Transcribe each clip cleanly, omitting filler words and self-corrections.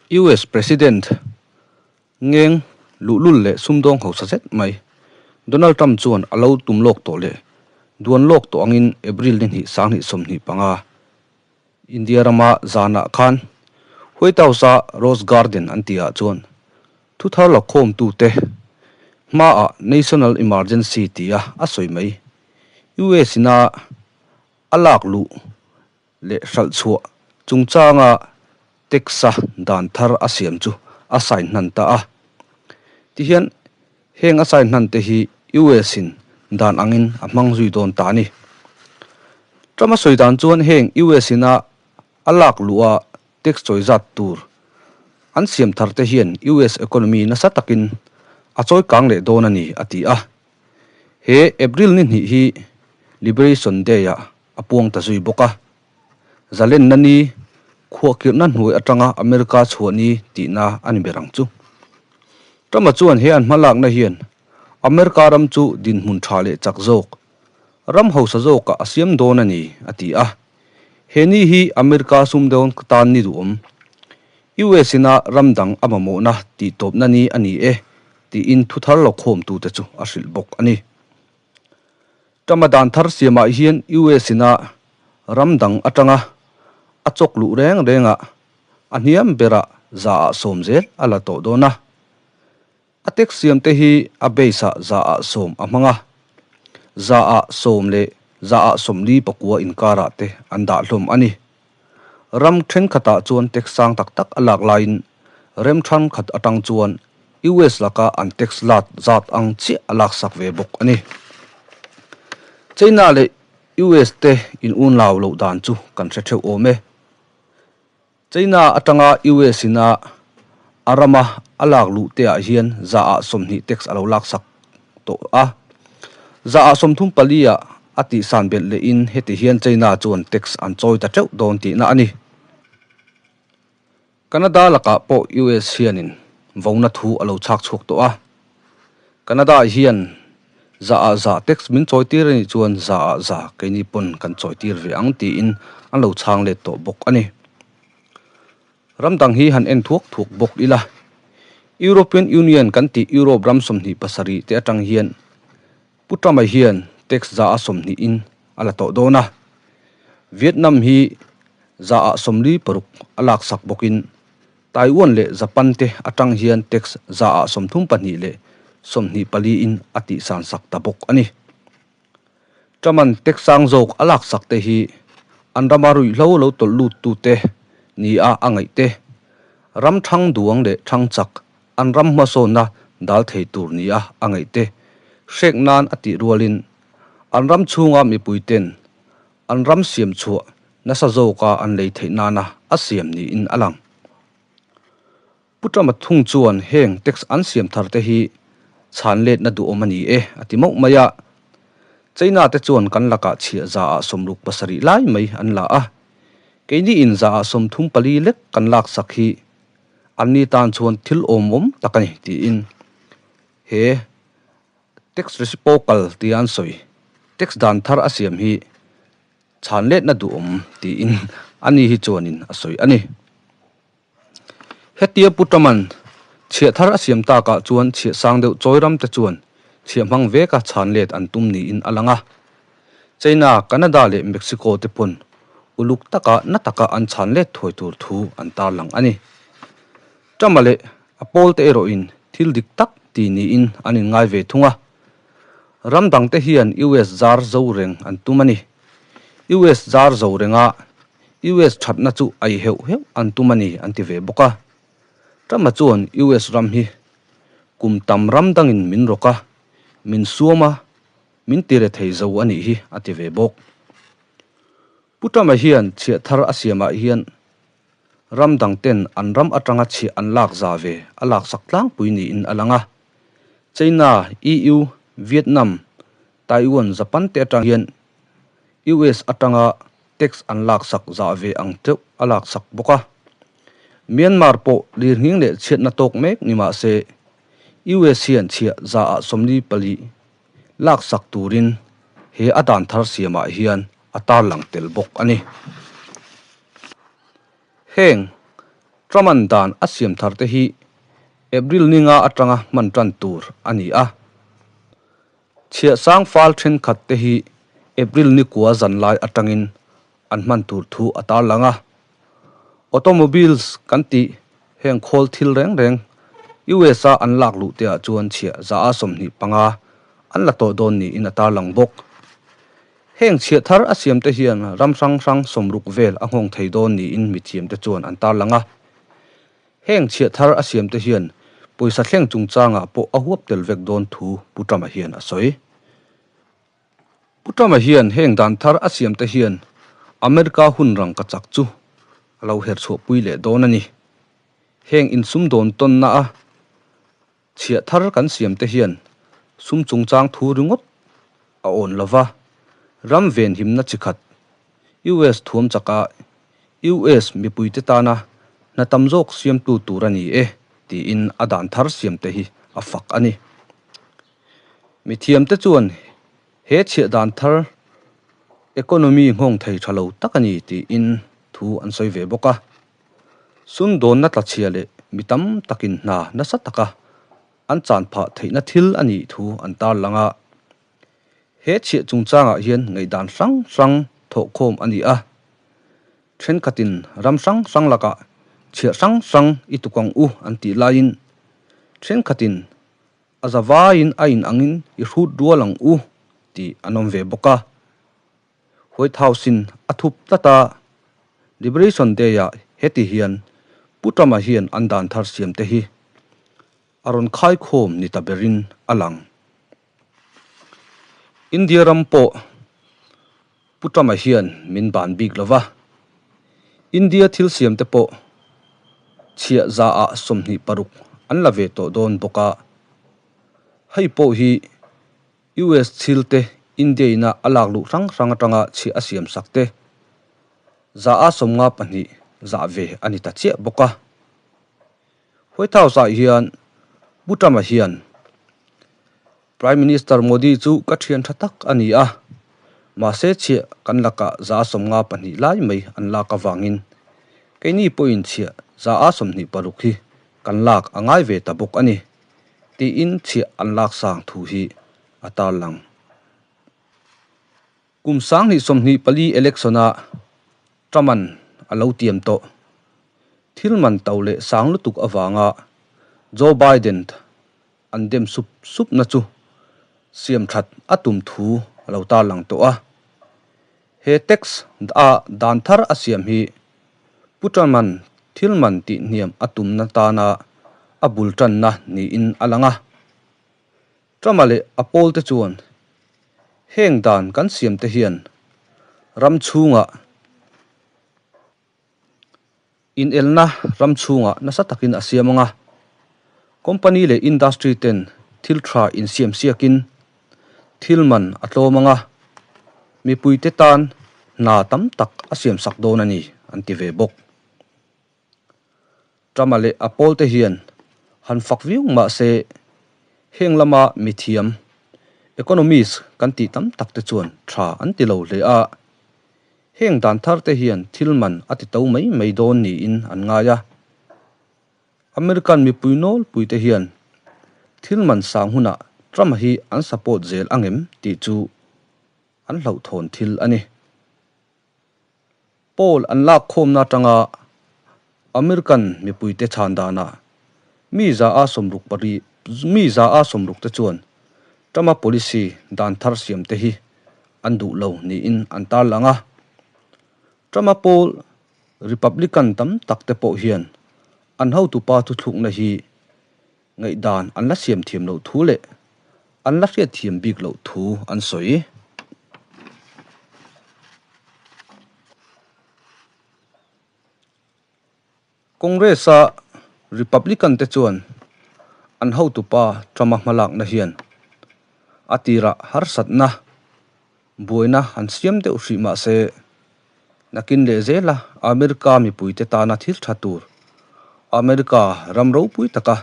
US President ngeng luhlul leh sumdawng hausa zet mai Donald Trump chuan a lo tum lawk tawh leh duan lawk tawh angin April ni hnih 2025 India rama zanah khan White House-a Rose Garden an tihah chuan thuthar la khawmtute hmaah National Emergency tia a sawi mai. US ina a lak luh leh hralh chhuah chungchanga tax-a dan thar a siam chu a sign hnan ta a. Tihian heng a sign hnan te hi US in dan angin a hmang zui dawn ta a ni. Trump a sawi dan chuan heng US ina a lak luh a tax chawi zat tur an siam thar te hian US economy nasa takin a chawi kang leh dawn a ni a ti a. He April ni hnih hi Liberation Day-ah a puang ta zui bawk a. Zalenna ni, khuahkirhna hnuai atanga America chhuah ni tihna a ni ber ang chu. Trump-a chuan he an hmalakna hian America ram chu dinhmun tha leh chak zawk, ram hausa zawkah a siam dawn a ni, a ti a. He ni hi America sumdawn tan ni duhawm. US ina ram dang a mamawhna tihtawpna ni a ni e, tiin thuthar lo khawmtute chu a hrilh bawk a ni. Trump-a dan thar siamah hian US ina ram dang atanga a chawk luh reng rengah a hniam berah 100% zel a la tawh dawn a. A tax siam te hi a base-ah 100% a hmang a, 100% leh 49% inkarah te an dah hlawm a ni. Ram thenkhatah chuan tax sang tak tak a lak laiin rem thenkhat atang chuan US laka an tax lat zat ang chiah a laksak ve bawk a ni. China leh US te in unlau loh dan chu kan hre theuh awm e. China atanga US in a a rama a lak luh te ah hian 20% tax a lo laksak tawh a. 34% ah a tihsan belh leh in heti hian China chuan tax an chawi ta teuh dawn tihna a ni. Canada lakah pawh US hianin vona thu a lo chhak chhuak tawh a. Canada hian 100% tax min chawi tir a nih chuan 100% keini pawn kan chawi tir ve ang tiin an lo chhang let tawh bawk a ni. Ram dang hi han en thuak thuak bawk ila. European Union kan tih Europe ram 27 te atang hian Pu Trump-a hian tax 20% in a la tawh dawn a. Vietnam hi 46% a laksak bawkin Taiwan leh Japan te atang hian tax 32% leh 24 in a tihsan sak ta bawk a ni. Trump-a'n tax sang zawk a laksak te hi an rama ruihhlo lo tawlh lut tute nia a ngaih te, ram thang duang leh thang chak an ram hmasawnna dal thei tur nia a ngaih te hrek nan a tih rualin an ram chhunga mipui ten an ram siam chhuah nasa zawka an lei theih nana a siam niin a lang. Pu Trump-a thung chuan heng tax an siam thar te hi chhan letna duhawm a ni e a ti mauh mai a. China te chuan kan lakah chhiah 67% lai mai an la a, keini in 34% lek kan laksak hi An ni tan chuan thil awmawm tak a ni tiin he tax reciprocal tia an sawi tax dan thar a siam hi chhan letna duhawm tiin a ni hi chuanin a sawi a ni. Hetia Pu Truman chhiah thar a siam takah chuan chhiah sang deuh chawi ram te chuan chhiah hmang veka chhan let an tum niin a lang a. China, Canada leh Mexico te pawn uluk taka na taka an chhan let thuai tur thu an tarlang a ni. Trump-a leh a pawlte erawhin thil dik tak ti niin an inngai ve thung a. Ram dangte hian US zar zo reng an tum a ni. US zar zo renga US thatna chu ei heuh heuh an tum a ni an ti ve bawk a. Trump-a chuan US ram hi kum tam ram dangin min rawk a, min suam a, Min ti re thei zo a nih hi a ti ve bawk. Pu Trump-a hian chhiah thar a siamah hian ram dang ten an ram atanga chhiah an lak za ve a laksak tlangpui niin a lang a. China, EU, Vietnam, Taiwan, Japan te atang hian US atanga tax an laksak za ve ang teuh a laksak bawk a. Myanmar pawh lirnghing leh chhiatna tawk mek ni mah se US hian chhiah 44% Laksak turin he a dan thar siamah hian a tarlang tel bawk a ni. Heng Trump-a'n dan a siam thar te hi April ni nga atanga hman tan tur a ni a. Chhiah sang fal thenkhat te hi April ni kua zan lai atangin an hman tur thu a tarlang a. Automobiles kan tih heng khawl thil reng reng US a an lak luh te ah chuan chhiah 25% an la tawh dawn niin a tarlang bawk. Heng chhiah thar a siam te hian ram hrang hrang 60 vel a nghawng thei dawn niin mithiam te chuan an tarlang a. Heng chhiah thar a siam te hian pawisa thleng chungchangah pawh a huap tel vek dawn thu Pu Trump-a hian a sawi. Pu Trump-a hian heng dan thar a siam te hian America hun rangka chak chu a lo her chhuahpui leh dawn a ni. Heng insumdawn tawnna a Chhiah thar kan siam te hian sum chungchang thu ringawt a awn lo va, ram venhimna chi khat US thuam chaka US mipuite tana hna tam zawk siamtu tur a ni e tiin a dan thar siam te hi a fak a ni. Mithiamte chuan he chhiah dan thar economy nghawng thei tha lo tak a ni tiin thu an sawi ve bawk a. Sumdawnna tlachhia leh mi tam takin hna nasa taka an chan phah theihna thil a nih thu an tarlang a. He chhiah chungchangah hian ngaihdan hrang hrang thawhkhawm a ni a. Thenkhatin ram hrang hrang lakah chhiah hrang hrang i tuk ang u an tih laiin thenkhatin a zavaiin a inangin i hrut rual ang u tih an awm ve bawk a. White House-in a thup tlat a, Liberation Day-ah heti hian Pu Trump-a hian an dan thar siam te hi a rawn khaikhawm ni ta berin a lang. India ram pawh Pu Trump-a hian min ban bik lo va, India thil siam te pawh chhiah 26% an la ve tawh dawn bawk a, hei pawh hi US thil te India ina a lak luh hrang hrang atanga chhiah a siam sak te 52% zah ve a ni ta chiah bawk a. White House ah hian Pu Trump-a hian Prime Minister Modi chu ka thian tha tak a ni a, mahse chhiah kan lakah 52% lai mai an lak avangin keini pawhin chhiah 26% hi kan lak a ngai ve ta bawk a ni. Tiin chhiah an lak sang thu hi a tarlang. Kum 2024 election-a Trump-a'n a lo tiam tawh. Thil man to leh sang lutuk avanga Joe Biden an dem sup supna chu siam that a tum thu a lo tarlang tawh a. He tax a dan thar a siam hi Pu Trump-a'n thil man tih hniam a tumna tana a bul tanna niin a lang a. Trump-a leh a pawlte chuan heng dan kan siam te hian ram chhungah Inelna ram chhungah nasa takin a siam ang a, company leh industry ten thil tha insiam siakin thil man a tlawm ang a, mipuite tan hna tam tak a siam sak dawn a ni an ti ve bawk. Trump-a leh a pawlte hian han fak viau mah se heng lama mithiam, economist kan tih tam tak te chuan tha an ti lo hle a, Heng dan thar te hian thil man a ti to mai mai dawn niin an ngai a. American mipui nawlpui te hian thil man sang hunah Trump hi an support zel angem tih chu an hlauhthawn thil a ni. Poll an lak khawmna atanga American mipuite chhan danah mi 68 mi 60% te chuan Trump-a policy dan thar siam te hi an duh lo niin an tarlang a. Trump-a pawl Republican tam tak te pawh hian an hotupa thuthlukna hi ngaihdan an la siam thiam loh thu leh an la hriatthiam bik loh thu an sawi. Congress-a Republican te chuan an hotupa Trump-a hmalakna hian a tirah harsatna buaina an siam deuh hrih mah se, nakin leh zela America mipuite tana thil tha tur, America ram ropui taka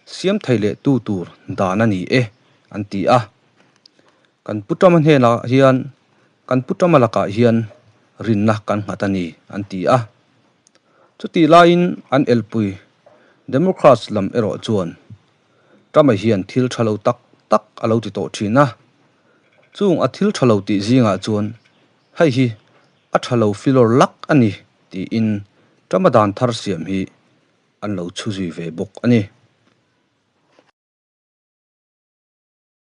siam thei leh tu tur dan a ni e an ti a. Kan Pu Trump-a hnenah hian kan Pu Trump-a lakah hian rinna kan nghat a ni an ti a. Chutih laiin an elpui Democrats lam erawh chuan Trump-a hian thil tha lo tak tak a lo ti tawh thin a. Chung a thil tha lo tih zingah chuan hei hi a tha lo filawr lak a ni tiin Trump-a dan thar siam hi an lo chhu zui ve bawk a ni.